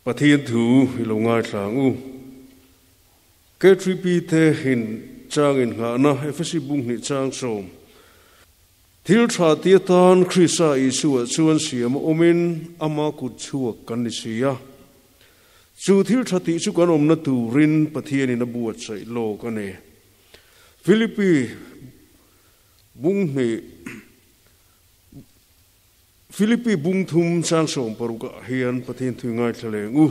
Pathian thu i lo ngaithla ang u. K3P te in chang in nghahna Efesi bung hnih chang sawm. Thil tha ti atan Krista Isua chuan siam a awmin ama kut chhuak kan ni si a. Chu thil tha tih chu kan awmna turin Pathianin a buatsaih lawk a ni. Philippi bung hnih. Philippi bung thum chang 60 ah hian Pathian thui ngaithla leng u.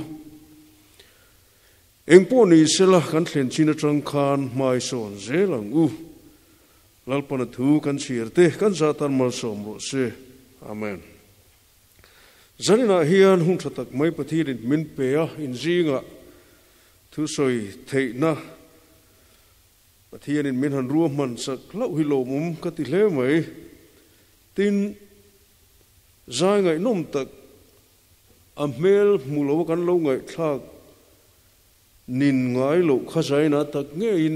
Eng pawh ni sela kan thlen chin atang khan hmai sawn zel ang u. Lalpana thu kan chhiar te kan zatan malsawm rawh se. Amen. Zaninah hian hun tha tak mai Pathianin min pe a, inzingah thusawi theihna Pathianin min han ruahman sak hlauh hi lawmawm ka ti hle mai. Tin, zai ngaihnawm tak a hmel hmu lo a kan lo ngaihthlak nin ngai loh kha zaina tak ngeiin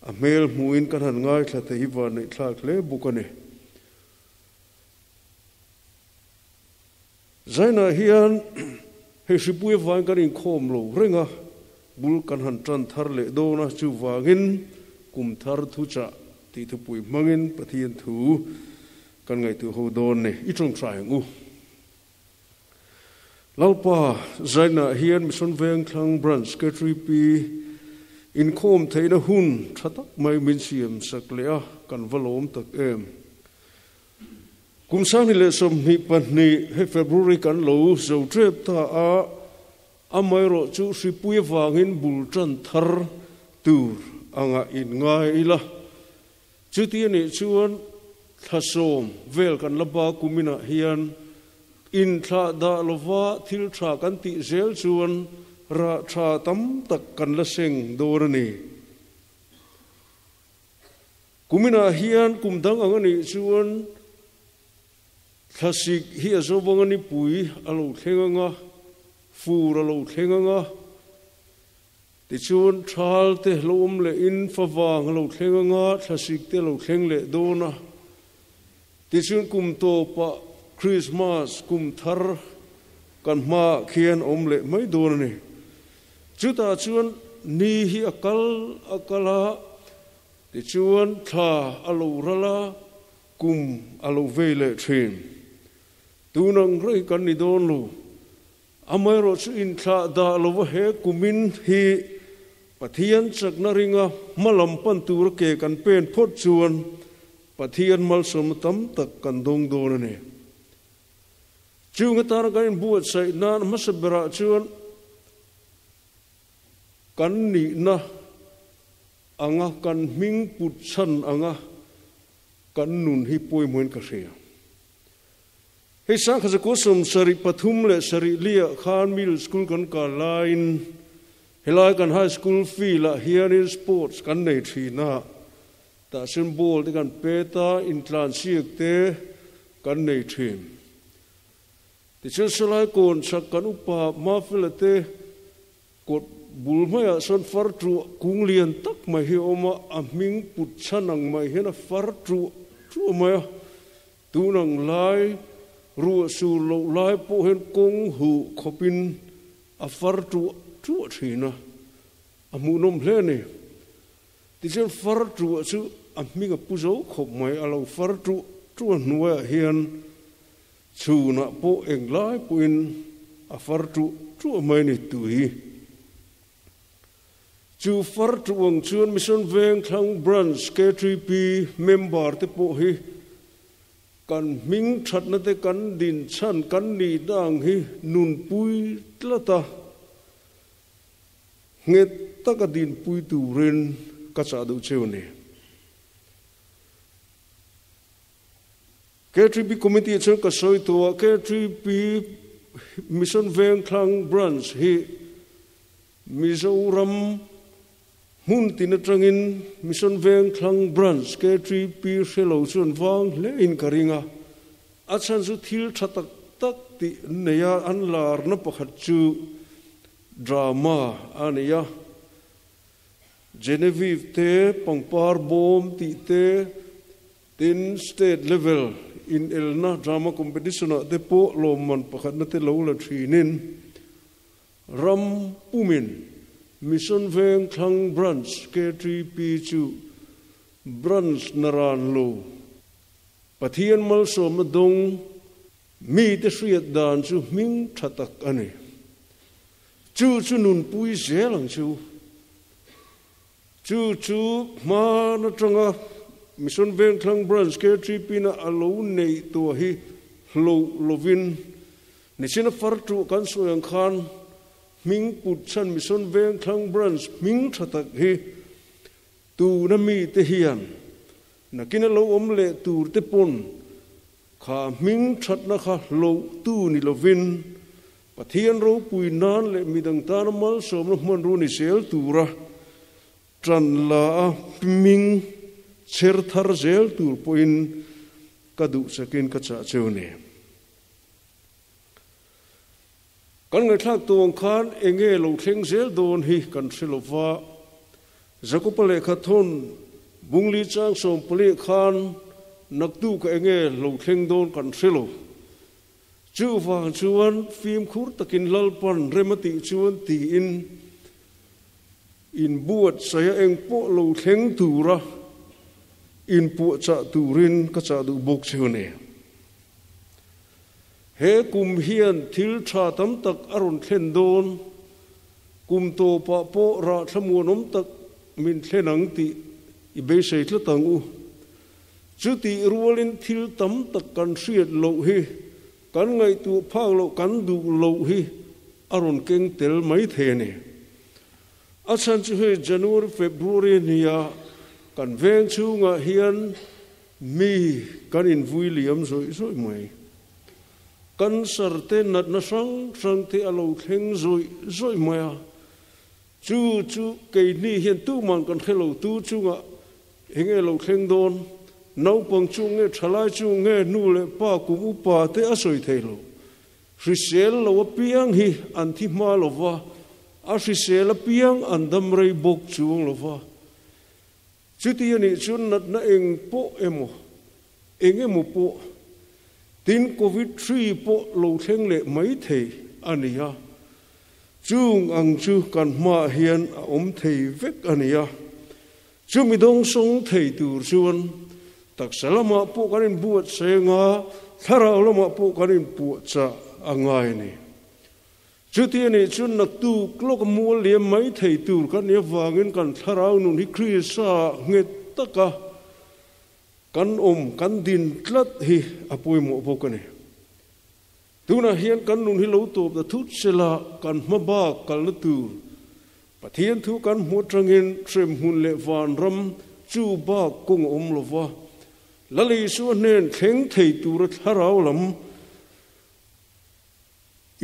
a hmel hmuhin kan han ngaithla thei hi van neihthlak hle bawk a ni. Zainah hian hei hripui avangin kan inkhawm lo reng a, bul kan han tan thar leh dawn a, chuvangin kum thar thuchah tih thupui hmangin Pathian thu kan ngaihtuah ho dawn ni. I tawngtai ang u. Lalpa, Zainah hian Mission Vengthlang Branch K3P inkhawm theihna hun tha tak mai min siam sak leh a, kan va lawm tak em. Kum 2022 hei February kan lo zo tep ta a, amaherawh chu hripui avangin bul tan thar tur anga in ngai ila. Chuti anih chuan thla sawm vel kan la ba kuminah hian inthlah dah lova thil tha kan tih zel chuan rah tha tam tak kan la seng dawn a ni. Kuminah hian kum dang ang a nih chuan thlasik hi a zo vang a nipui a lo thleng ang a, fur a lo thleng ang a, tichuan thal te lo awm lehin favang a lo thleng ang a, thlasik te a lo thleng leh dawn a, tichuan kum tawpah Krismas kum thar kan hmaah khian awm leh mai dawn a ni. Chutah chuan ni hi a kal a kal a, Tichuan thla a lo ral a, kum a lo vei leh thin. Tun ang rei kan ni dawn lo. Amaherawh chu inthlah dah lova he kumin hi Pathian chakna ringa hma lam pan tura ke kan pen phawt chuan Pathian malsawmna tam tak kan dawng dawn a ni. Chung atana kan inbuatsaih nan hmasa berah chuan kan nihna anga kan hming put chhan anga kan nun hi pawimawhin ka hria. Hei 1974 khan middle school kan kal laiin helai kan high school field ah hianin sports kan nei thin a, tah chuan ball te kan pet a, intlansiak te kan nei thin. Tichuan sawlai kawn chhak kan upa Mafela te Kawt bul hmaiah sawn far tuah kung lian tak mai hi a awm a, a hming put chhan ang mai hian a far tuah tuah mai a. Tun ang lai ruah sur loh lai pawh hian kawng huh khawpin a far tuah tuah thin a, a hmuhnawm hle a ni. Tichuan far tuah chu a hming a pu zo khawp mai, a lo far tuah tuah hnuaiah hian Chhunah pawh englai pawhin a far tuh tuah mai ni tui. Chu far tuh ang chuan Mission Vengthlang Branch KTP member te pawh hi kan hming thatna te kan din chhan kan nihna ang hi nunpui tlat a, nghet taka dinpui turin ka chah duh cheu a ni. KTP Committee chuan ka sawi tawh a, KTP Mission Vengthlang Branch hi Mizoram hmun tin atangin Mission Vengthlang Branch KTP hre lo chuan vang hle in ka ring a, a chhan chu thil tha tak tak tih an nei a, an larna pakhat chu drama a ni a, Genevieve te, pangpar bawm tih te, Tin, state level inelna drama competition ah te pawh lawmman pakhatna te lo la thinin. Ram pumin Mission Vengthlang Branch KTP chu Branch naran lo Pathian malsawmna dawng mite hriat dan chu hming tha tak a ni. Chu chu nunpui zel ang chu. Chu chu hman atanga Mission Vengthlang Branch KTP na a lo neih tawh hi hloh lovin Nichina far tuh kan sawi ang khan hming put chhan Mission Vengthlang Branch hming tha tak hi tuna mite hian nakina lo awm leh tur te pawn kha hming thatna kha hloh tu ni lovin Pathian ropui nan leh midang tana malsawmna hmanrua ni zel tura tan la a hming chher thar zel tur pawhin ka duh chakin ka chah cheu ni. Kan ngaihthlak tuang khan enge lo thleng zel dawn hi kan hre lova, Jakopa lehkha thawn bungli chang 14 khan naktu ka enge lo thleng dawn kan hre lo. Chu wang chuan fimkhur takin lalpan rema tih chuan tiin in buat saya eng pawh lo thleng tura in puah chah turin ka chah duh bawk cheu ni. He kum hian thil tha tam tak a rawn thlen dawn, kum tawpah pawh rah thlamuanawm tak min thlen ang tih i beisei tlat ang u. Chutih rualin thil tam tak kan hriat loh hi, kan ngaihtuah phak loh kan duh loh hi a rawn keng tel mai thei a ni. A chhan chu hei January, February nia kan veng chhungah hian mi kan invui liam zawih zawih mai. Cancer te natna hrang hrang te a lo thleng zawih zawih mai a. Chu chu keini hian tuman kan hre lo tu chungah enge lo thleng dawn, naupang chu nge thalai chu nge nu leh pa kum upa te a sawi thei lo. Hrisel lo apiang hi an thi hma lova, a hrisel apiang an dam rei bawk chuang lova. Chuti a nih chuan natna eng pawh emaw, eng emaw pawh, tin Covid hri pawh lo thleng leh mai thei a ni a. Chung ang chu kan hmaah hian a awm thei vek a ni a. Chumi dawngsawng thei tur chuan taksa lamah pawh kan inbuatsaih anga, thlarau lamah pawh kan inpuahchah a ngai a ni. Chuti a nih chuan naktuk lawk mual liam mai thei tur kan nih avangin kan thlarau nun hi Krista nghet taka kan awm, kan din tlat hi a pawimawh bawk a ni. Tunah hian kan nun hi lo tawp ta thut sela kan hma bak kalna tur Pathian thu kan hmu atangin hremhmun leh vanram chu bak kawng a awm lova, Lal Isua hnen thleng thei tura thlarau lam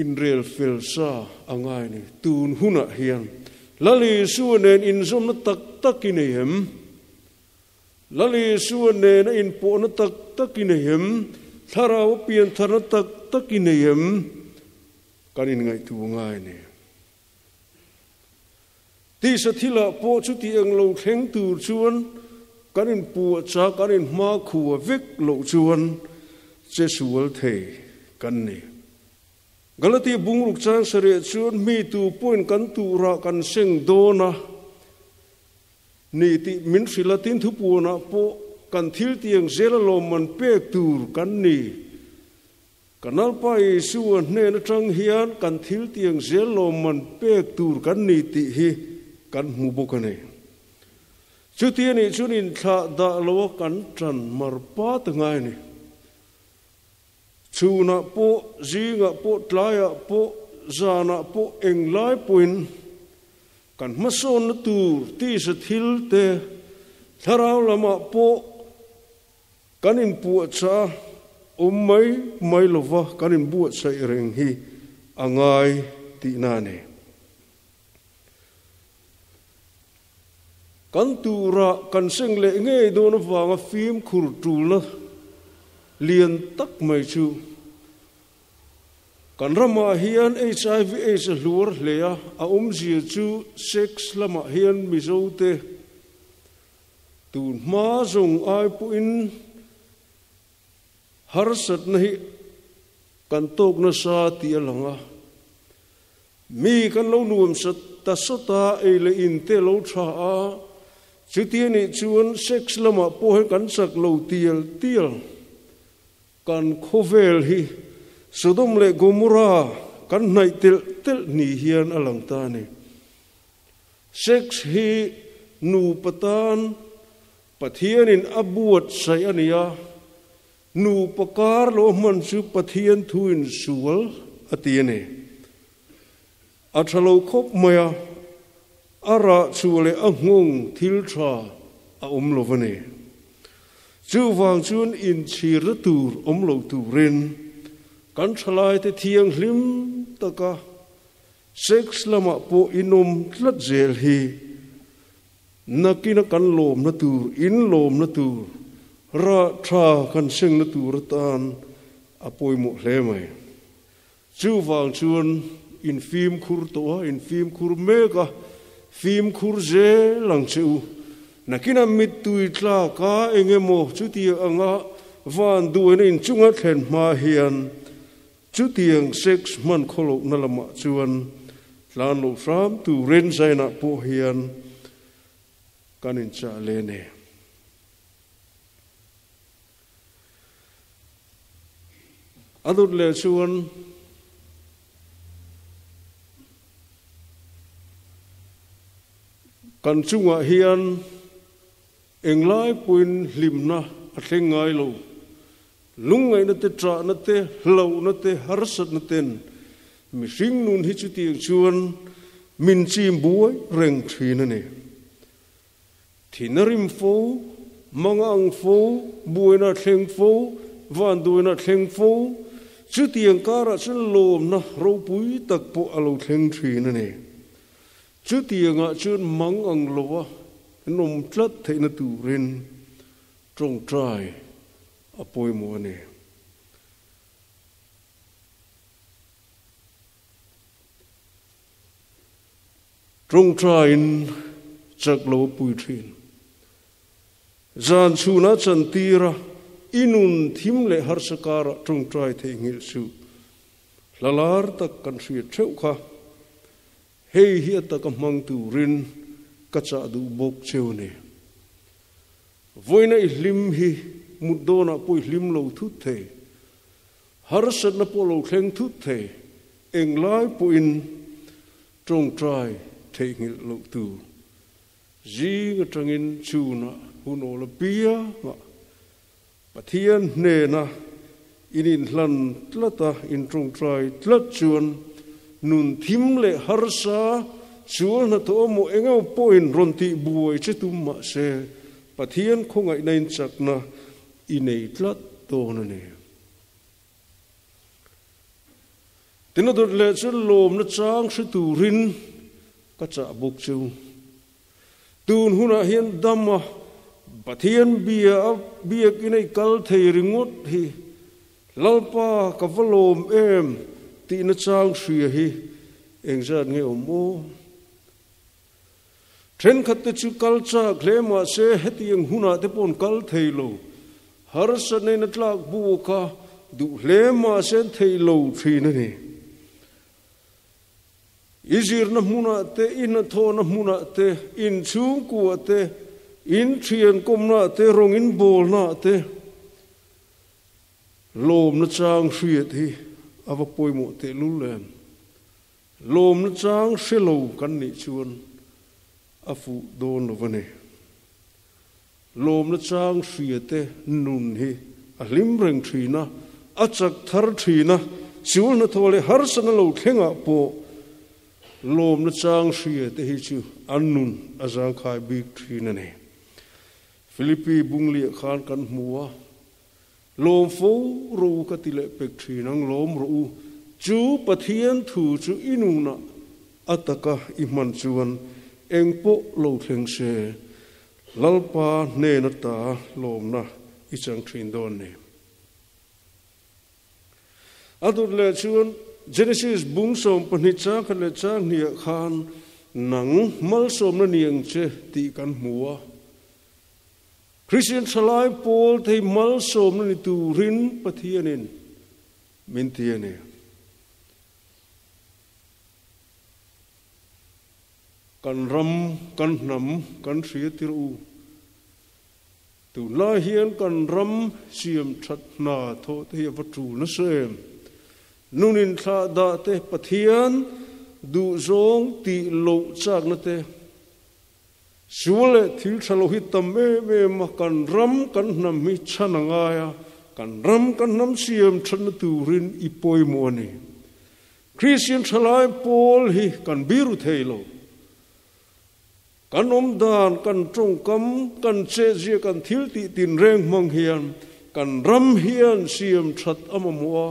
inrel fel sa a ngai ni. Tun hunah hian Lal Isua nen inzawmna tak tak i nei em? Lal Isua nena inpawhna tak tak i nei em? Thlarau a piantharna tak tak i nei em? Kan inngaihtuah ngai ni. Tisa thilah pawh chuti eng lo thleng tur chuan kan inpuah cha kan inhma khua vek loh chuan che sual thei kan ni. Galati bungruk chang sarih chuan mi tu pawhin kan turah kan seng dawn a ni tih min hrilh a, tin thupuanah pawh kan thil tiang zel alawm man pek tur kan ni. Kan Lalpa Isua hnen atang hian kan thil tiang zel lawm man pek tur kan ni tih hi kan hmu bawk a ni. Chuti a nih chuan inthlah dah loa kan tan mar pa ta ngai a ni. Chhunah pawh, zingah pawh, tlaiah pawh, zanah pawh englai pawhin kan hmasawnna tur tisa thil te, thlarau lamah pawh Kan inpuahchah awm mai mai lova kan inbuatsaih reng hi a ngai tihna a ni. Kan turah kan seng leh ngei dawn avanga fimkhur tulna lian tak mai chu kan ramah hian HIV AIDS a hluar hle a, a awmzia chu sex lamah hian Mizote Tun hma zawng ai pawhin harsatna hi kan tawk nasa tih a lang a. Mi kan lo nuam sa ta sawt a, ei leh in te lo tha a, chuti a nih chuan sex lamah pawh hian kan chak lo tial tial. Kan khawvel hi Sodom leh Gomorrah kan hnaih telh telh ni hian a lang ta a ni. Sex hi nupa tan Pathianin a buatsaih a ni a, nupa kar lo hman chu Pathian thuin sual a ti a ni. A tha lo khawp mai a, a rah chhuah leh a nghawng thil tha a awm lo a ni. Chuvang chuan inchhirna tur awm lo turin kan thalaite thianghlim taka sex lamah pawh inawm tlat zel hi Nakina kan lawmna tur, in lawmna tur, rah tha kan sengna tur atan a pawimawh hle mai. Chuvang chuan in fimkhur tawh a, in fimkhur mek a, fimkhur zel ang che u. Nakina mittui tlak a eng emaw chutiang anga van duaina inchunga thlen hma hian Chutiang sex hman khawlohna lamah chuan tlan loh hram turin Zainah pawh hian kan inchah leh a ni. A dawt leh chuan kan chungah hian englai pawhin hlimna a thleng ngai lo. Lungngaihna te, ṭahna te, hlauhna te, harsatna ten mihring nun hi chutiang chuan min chim buai reng ṭhin a ni. Thin a rim fo, mang a ang fo, buaina a thleng fo, vanduaina a thleng fo, chutiang karah chuan lawmna ropui tak pawh a lo thleng ṭhin a ni. Chutiangah chuan mang ang loa nawm tlat theihna turin Tawngtai a pawimawh a ni. Tawngtaiin chak lo a pui thin. Zan chhunah chantira i nun thim leh harsa karah tawngtai theihnghilh suh. Hla lar tak kan hriat theuh kha. Hei hi a taka hmang turin ka chah duh bawk cheu ni. Vawiina i hlim hi mut dawnah pawh i hlim lo thut thei. Harsatna pawh lo thleng thut thei. Englai pawhin tawngtai theihnghilh loh tur. Zing atangin chhunah hun awl apiangah Pathian hnena in inhlan tlat a, in tawngtai tlat chuan nun thim leh harsa sual hnathawh emaw eng emaw pawhin rawn tih buai che tum mah se, Pathian khawngaihna in chakna i nei tlat dawn a ni. Tin a dawt leh chu lawmna chang hre turin ka chah bawk cheu. Tun hunah hian dam a, Pathian bia a biakin a i kal thei ringawt hi Lalpa ka va lawm em tihna chang hria hi engzat nge awm aw? Thenkhat te chu kal chak hle mahse hetiang hunah te pawh an kal thei lo. Harsatna in a tlak buk a, duh hle mahse an thei lo thin a ni. I zirna hmunah te, i hnathawhna hmunah te, in chhungkuah te, in thian kawmnaah te, rawng in bawlnaah te lawmna chang hriat hi a va pawimawh tehlul em. Lawmna chang hre lo kan nih chuan a fuh dawn lo a ni. Lawmna chang hriate nun hi a hlim reng thin a, a chak thar thin a, sual hnathawh leh harsatna lo thlengah pawh lawmna chang hriate hi chu an nun a zangkhai bik thin a ni. Philippi bungliah khan kan hmu a, Lawm fo rawh u ka ti leh pek thin ang, lawm rawh u, chu Pathian thu chu i nunah a taka i hman chuan engpawh lo thleng se, Lalpa hnen ata lawmna i chang thin dawn ni. A dut leh chuan Genesis bung 12 chang khat leh chang hniah khan nang malsawmna ni ang che tih kan hmu a. Kristian thalai pawl thei malsawmna ni turin Pathianin min ti a ni. Kan ram, kan hnam kan hria tir u. Tunlai hian kan ram siam that hna thawh te hi a va tul nasa em. Nun inthlah dah te, Pathian duhzawng tih loh chakna te, Sual leh thil tha lo hi tam em em a, kan ram kan hnam hi chhan a ngai a, kan ram kan hnam siam thatna turin i pawimawh a ni. Kristian thalai pawl hi kan biru thei lo. Kan awm dan, kan tawngkam, kan chehzia, kan thil tih tinreng hmang hian kan ram hian siam that a mamawh a.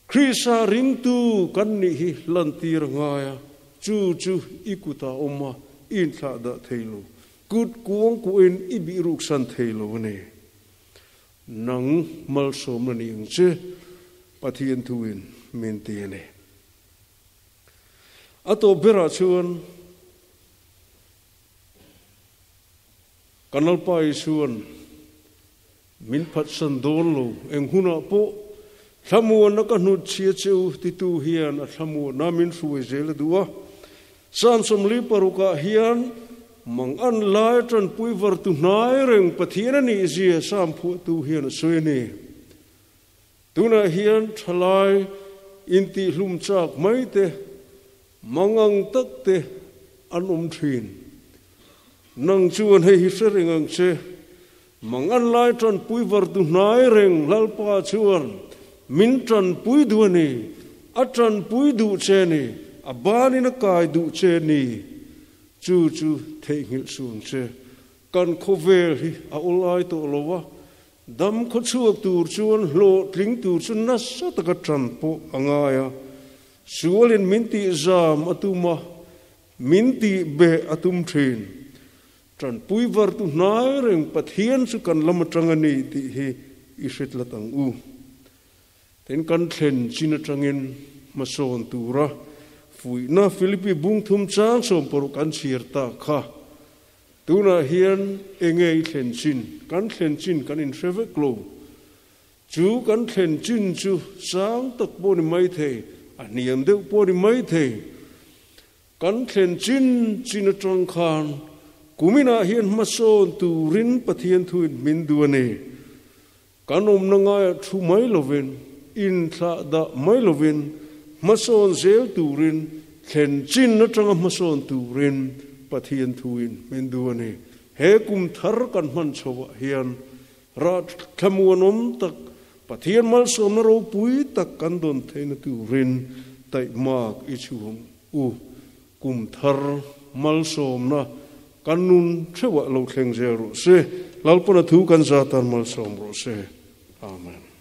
Krista ringtu kan nih hi lantir a ngai a, chu chu i kutah a awm a, i inthlah dah thei lo. Kut kuang kuahin i bih ruksan thei lo a ni. Nang malsawmna ni ang che, Pathian thuin min ti a ni. A tawp berah chuan kan Lalpa Isua'n Min phatsan dawn lo, eng hunah pawh thlamuanna ka hnut chhia che u titu hian a thlamuanna min hruai zel a duh a. Psalm 46 ah hian mang an lai tanpui vartu hnai reng Pathian a nih zia Psalm phuahtu hian a sawi a ni. Tunah hian thalai intihhlum chak mai te, mangang tak te an awm thin. Nang chuan hei hi hre reng ang che, Mangan lai tanpui vartu hnai reng Lalpa chuan min tanpui duh a ni, a tanpui duh che ni, a banin a kai duh che ni. Chu chu theihnghilh suh ang che. Kan khawvel hi a awlai tawh lo a, dam khawchhuak tur chuan hlawhtling tur chu nasa taka tan pawh a ngai a. Sualin min tihzam a tum a, min tihbeh a tum thin. Tanpui vartu hnai reng Pathian chu kan lam atang a ni tih hi i hre tlat ang u. Tin, kan thlen chin atangin hmasawn tura fuihna Philippi bung thum chang 16 kan chhiar ta kha. Tunah hian enge i thlen chin? Kan thlen chin kan inhre vek lo. Chu kan thlen chin chu sang tak pawh ni maithei, a hniam deuh pawh ni maithei. Kan thlen chin chin atang khan kuminah hian hmasawn turin Pathian thuin min duh a ni. Kan awmna ngaiah thu mai lovin, inthlah dah mai lovin hmasawn zel turin, thlen chin atanga hmasawn turin Pathian thuin min duh a ni. He kum thar kan hman chhoah hian rah thlamuanawm tak, Pathian malsawmna ropui tak kan dawn theihna turin taihmak i chhuang U, kum thar malsawmna kan nun theuhah lo thleng zel rawh se. Lalpana thu kan za tan malsawm rawh se. Amen.